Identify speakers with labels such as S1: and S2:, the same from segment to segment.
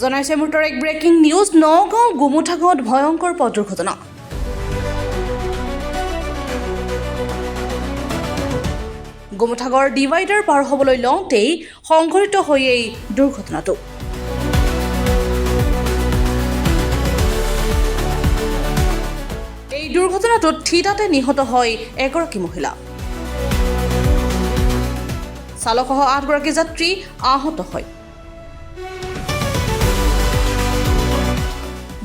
S1: জনাইছে মুহূৰ্তৰ এক ব্ৰেকিং নিউজ। নগাঁও গোমোঠা গাঁৱত ভয়ংকৰ পথ দুৰ্ঘটনা। গোমোঠাগাঁৱৰ ডিভাইডাৰ পাৰ হ'বলৈ লওঁতেই সংঘটিত হৈ এই দুৰ্ঘটনাটো। এই দুৰ্ঘটনাটোত থিতাতে নিহত হয় এগৰাকী মহিলা। চালকসহ ৮গৰাকী যাত্ৰী আহত হয়।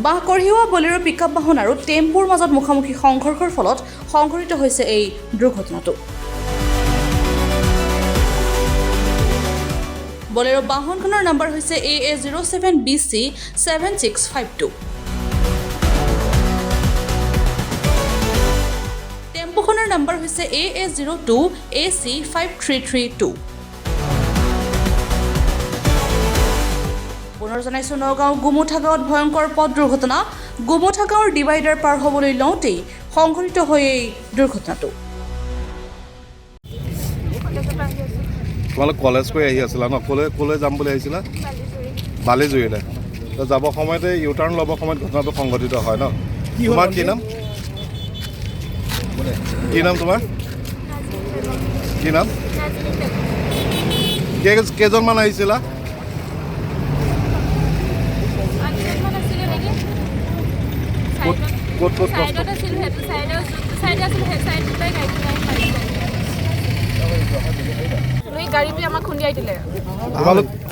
S1: বাঁহ কঢ়িওৱা বলেৰো পিকআপ বাহন আৰু টেম্পুৰ মাজত মুখামুখি সংঘৰ্ষৰ ফলত সংঘটিত হৈছে এই দুৰ্ঘটনাটো। বলেৰো বাহনখনৰ নম্বৰ হৈছে AA 07 BC 7652। টেম্পুখনৰ নম্বৰ হৈছে AA 02 AC 5332। পুনৰ জনাইছোঁ, নগাঁও গোমোঠা গাঁৱত ভয়ংকৰ পথ দুৰ্ঘটনা। গোমোঠা গাঁৱৰ ডিভাইডাৰ পাৰ হ'বলৈ লওঁতেই সংঘটিত হয় এই দুৰ্ঘটনাটো।
S2: তোমালোক কলেজ কৰি আহি আছিলা ন? ক'লৈ ক'লৈ যাম বুলি আহিছিলা? বালিজুৰিলৈ। তো যাব সময়তে, ইউ টাৰ্ণ ল'ব সময়ত ঘটনাটো সংঘটিত হয় ন? তোমাৰ কি নাম? কি নাম তোমাৰ? কি নাম? কেইজনমান আহিছিলা?
S3: আঠজনমান আছিলে নেকি।
S2: ক'ত ক'ত ক'ত কষ্ট
S3: চাইডত আছিল, সেইটো চাইডত, যোনটো চাইডে আছিল সেই চাইডটোতে গাড়ীটো আহি মাৰিছে। এই গাড়ীটোৱে আমাক খুন্দিয়াই দিলে।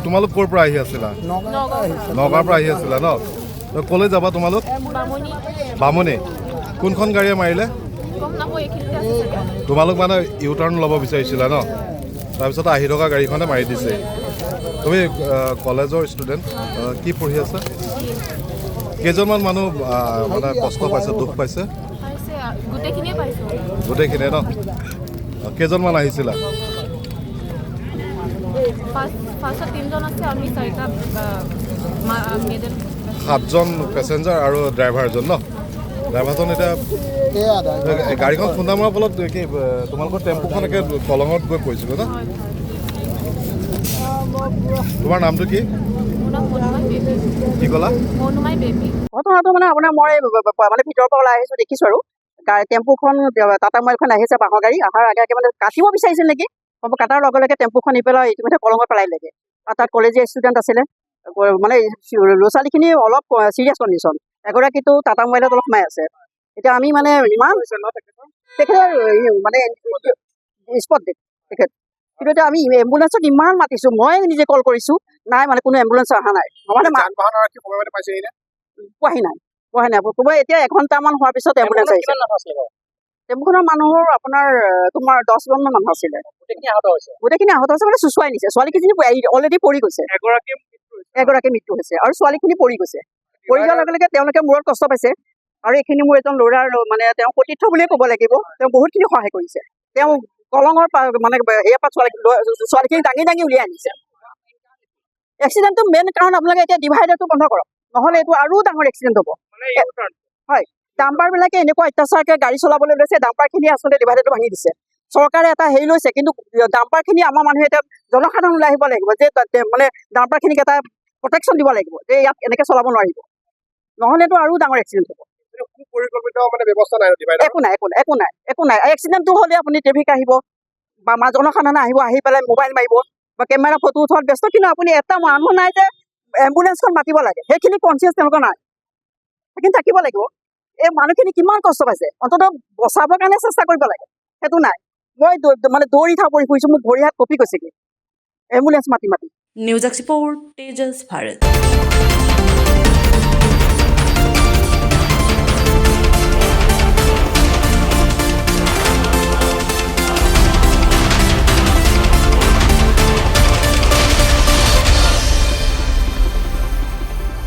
S2: তোমালোক ক'ৰ পৰা আহি আছিলা?
S3: নগাঁও।
S2: নগাঁৱৰ পৰা আহি আছিলা ন? তো ক'লৈ যাবা তোমালোক?
S3: বামুণী।
S2: বামুণী। কোনখন গাড়ীয়ে মাৰিলে?
S3: গম নাপাওঁ, এইখিনিতে আছে চাগে।
S2: তোমালোক মানে ইউ টাৰ্ণ ল'ব বিচাৰিছিলা ন? তাৰপিছত আহি থকা গাড়ীখনে মাৰি দিছে। তুমি কলেজৰ ষ্টুডেণ্ট, কি পঢ়ি আছা? কেইজনমান মানুহ মানে কষ্ট পাইছে, দুখ পাইছে?
S3: পাইছে, গোটেইখিনিয়ে পাইছোঁ।
S2: গোটেইখিনিয়ে ন? কেইজনমান আহিছিলা?
S3: ফাৰ্ষ্টত তিনিজন আছে, আমি চাৰিটা মিডল।
S2: সাতজন পেচেঞ্জাৰ আৰু ড্ৰাইভাৰজন ন? ড্ৰাইভাৰজন এতিয়া গাড়ীখন খুন্দা মৰাৰ ফলত কি তোমালোকৰ টেম্পুখন একে কলঙত গৈ পৰিছিলে ন? তোমাৰ নামটো কি?
S3: মোৰ নাম মনুমাই বেবী।
S2: কি ক'লা?
S3: মনুমাই বেবী।
S4: ঘটনাটো মানে আপোনাৰ মই মানে ভিতৰৰ পৰা ওলাই আহিছোঁ, দেখিছোঁ আৰু গাড়ী টেম্পুখন, টাটা মোবাইলখন আহিছে। বাঁহৰ গাড়ী অহাৰ আগে আগে মানে কাটিব বিচাৰিছিল নেকি, কাটাৰ লগে লগে টেম্পুখন নি পেলাই ইতিমধ্যে কলঙত পেলাই দিলেগৈ। আৰু তাত কলেজীয়া ষ্টুডেণ্ট আছিলে, মানে ল'ৰা ছোৱালীখিনি অলপ চিৰিয়াছ কণ্ডিশ্যন। এগৰাকীতো টাটা মোবাইলত অলপ সোমাই আছে। এতিয়া আমি মানে ইমান তেখেতে মানে স্পট ডেথ তেখেত। কিন্তু এতিয়া আমি এম্বুলেঞ্চত ইমান মাতিছোঁ, মই নিজে কল কৰিছোঁ, নাই মানে কোনো এম্বুলেঞ্চ অহা নাই। মানে পোৱাহি নাই, পোৱাহি নাই। ক'ব এতিয়া এঘণ্টামান হোৱাৰ পিছত এম্বুলেঞ্চ আহিছে। টেম্পুখনৰ মানুহৰ আপোনাৰ তোমাৰ 10জনমান মানুহ আছিলে। গোটেইখিনি আহত হৈছে, মানে চুচুৱাই নিছে। ছোৱালীকেইজনী অলৰেডি পৰি গৈছে, এগৰাকী মৃত্যু হৈছে আৰু ছোৱালীখিনি পৰি গৈছে। পৰি যোৱাৰ লগে লগে তেওঁলোকে মূৰত কষ্ট পাইছে। আৰু এইখিনি মোৰ এজন ল'ৰাৰ মানে তেওঁ সতীৰ্থ বুলিয়ে ক'ব লাগিব, তেওঁ বহুতখিনি সহায় কৰিছে। তেওঁ কলঙৰ মানে হেৰিয়াৰ পৰা ছোৱালীখিনি দাঙি দাঙি উলিয়াই আনিছে। এক্সিডেণ্টটো মেইন কাৰণ আপোনালোকে এতিয়া ডিভাইডাৰটো বন্ধ কৰক, নহ'লে এইটো আৰু ডাঙৰ এক্সিডেণ্ট হ'ব। হয়, ডাম্পাৰবিলাকে এনেকুৱা অত্যাচাৰকৈ গাড়ী চলাবলৈ লৈছে, ডাম্পাৰখিনি আচলতে ডিভাইডাৰটো ভাঙি দিছে। চৰকাৰে এটা হেৰি লৈছে, কিন্তু ডাম্পাৰখিনি আমাৰ মানুহে এতিয়া জনসাধাৰণ ওলাই আহিব লাগিব যে মানে ডাম্পাৰখিনিক এটা প্ৰটেকশ্যন দিব লাগিব যে ইয়াত এনেকৈ চলাব নোৱাৰিব, নহ'লেতো আৰু ডাঙৰ এক্সিডেণ্ট হ'ব। একো নাই, একো নাই, একো নাই, একো নাই। এক্সিডেণ্টটো হ'লে আপুনি ট্ৰেফিক আহিব বা জনসাধাৰণ আহিব, আহি পেলাই মোবাইল মাৰিব বা কেমেৰা ফটো উঠোৱাত ব্যস্ত, কিন্তু আপুনি এটা মানুহ নাই যে এম্বুলেঞ্চখন মাতিব লাগে, সেইখিনি কনচিয়াছ তেওঁলোকৰ নাই, সেইখিনি থাকিব লাগিব। এই মানুহখিনি কিমান কষ্ট পাইছে, অন্ততঃ বচাবৰ কাৰণে চেষ্টা কৰিব লাগে, সেইটো নাই। মই মানে দৌৰি থাপৰি ফুৰিছোঁ, মোৰ ভৰি হাত কঁপি গৈছেগৈ এম্বুলেঞ্চ মাতি মাতি।
S1: News export, Tejas Bharat.